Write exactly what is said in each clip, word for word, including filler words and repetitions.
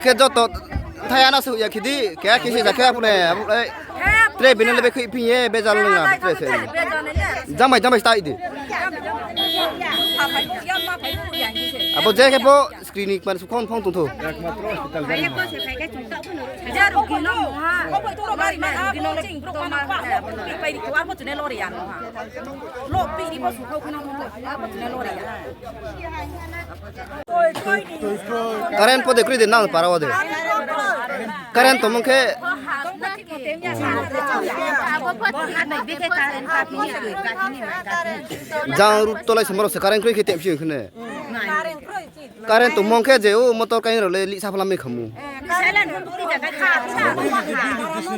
Khe joto thaya na se ya khidi, khe khe se ja khe aphne, aphne, tre bini le bekhui phi ye, bejal nung na, tre se. Jamai, jamai stai di. Abo je khe bo screen ni kman sukhon phong tong tho. Current po de kroi de nang para wo de. Current tongmung khe. Jang road tolai se moro se current kroi khe tepsi khne. Current tongmung khe je o motor kain rao le lih sa phalam mai khamu.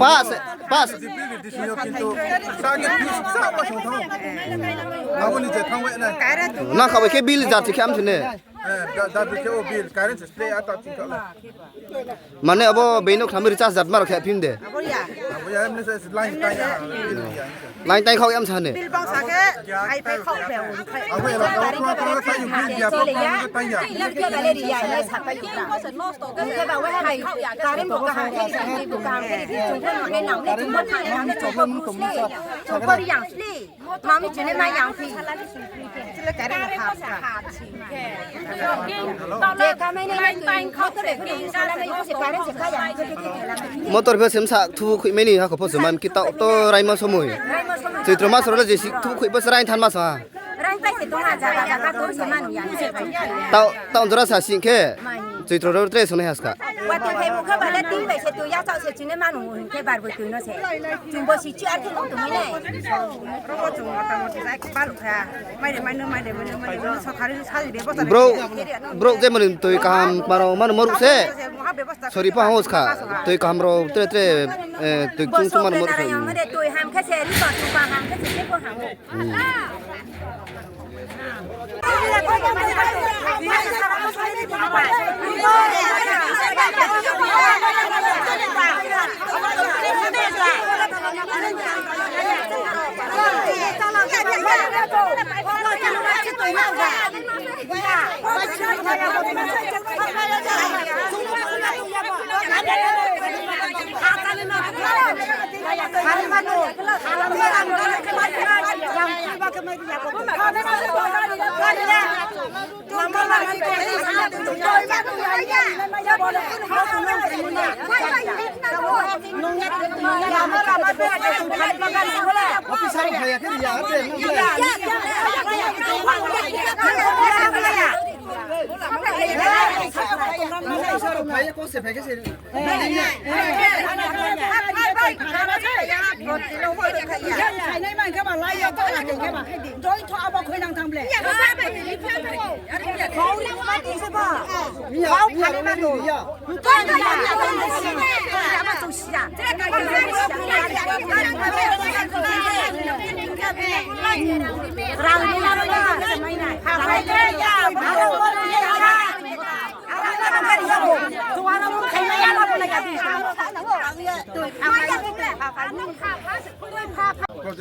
Pas, pas. Nang khabai khe bill jar chi khe am sine. Mane abo beino khnamwi recharge jat maro khe phim de. Line tang khaoh yam sa ne. Mami chini mai yang phi. Motor pho semsa thubu khuimai ni hako pho se man ki tao to raima somoi. Choitro mas ro le jesi thubu khui pho se rain than mas ha. Tao, tao jora sa sing khe. Choitro ro tre sonai haska. Watui phai mukha bale tin bai se tui ya chao se chini manu hing khe bar bo tui no se. Chung bo si chi ar khe nung tongmai nai. Bro, bro, je mani tui kaham maro mano moruh se. Sorry pa hos kha. Tui kaham ro tre tre, eh, tui chung chung mano moruh se. Tui ham khe se ri ko, tui kaham khe se ko ham.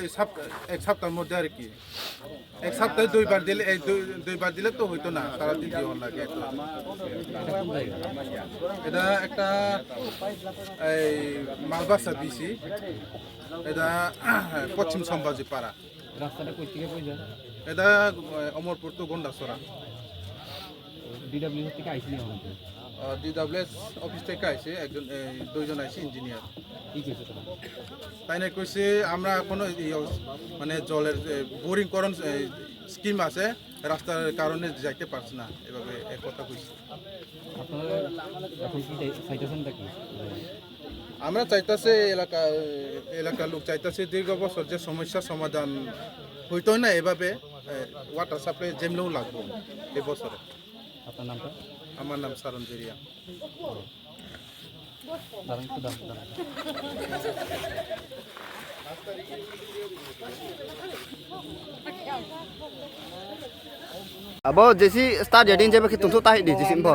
এক সপ্তাহ, এক সপ্তাহর মধ্যে আর কি। এক সপ্তাহে দুইবার দিলে, এই দুই, দুইবার দিলে তো হইতো না, সারাদিন দিয়ে লাগে। এটা একটা, এই মালবাসা বিসি, এটা পশ্চিম সম্ভাজি পাড়া। রাস্তাটা কই থেকে কই যায়? এটা, আহ, অমরপুর তো গন্ডাছড়া। ডিডব্লিউএস থেকে আইসি নি আমাদের। আহ, ডিডব্লিউএস অফিস থেকে আইসে একজন, এই, দুইজন আইসে ইঞ্জিনিয়ার। কি কইছে তারা? তাই না কইছে, আমরা কোনো এই অস-, মানে জলের, এ, বোরিং করণ, এ, স্কিম আছে, রাস্তার কারণে যাইতে পারছে না, এভাবে এক কথা কইছে। আপনারা এখন কি চাই-, চাইতেছেন টা কি? আমরা চাইতাছে এলাকা, এলাকার লোক চাইতাছে দীর্ঘ বছর যে সমস্যা সমাধান হইতো না এভাবে, এ, ওয়াটার সাপ্লাই যেমনেও লাগবো এই বছরে। আপনার নামটা? আমার নাম সারণ জেরিয়া। দাঁড়ান, একটু দাঁড়ান, দাঁড়ান। Abo jesi start ya din jeba khe tongtho tahi di jesi bo.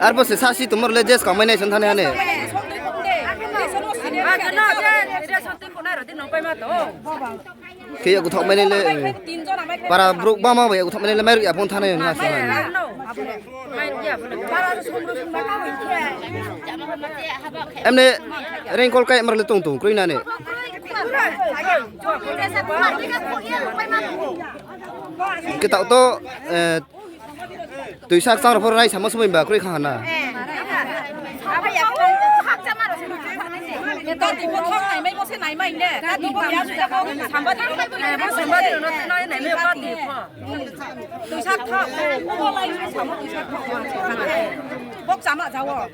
Arphuh se sasi tongmo rao le je skang mai nai san thanai ha ne. Khe yakgu thaoh mai nai le, para brouh bangma bai yakgu thaoh mai nai le, mairuh ya phone thanai ha na sa ha. Emne, rain call kai mara le tong tong kroi na ne. Khe taoh to, eh, tuisa kchang rao pho rai samo somoi ba kroi kha ha na. Bok chama jao.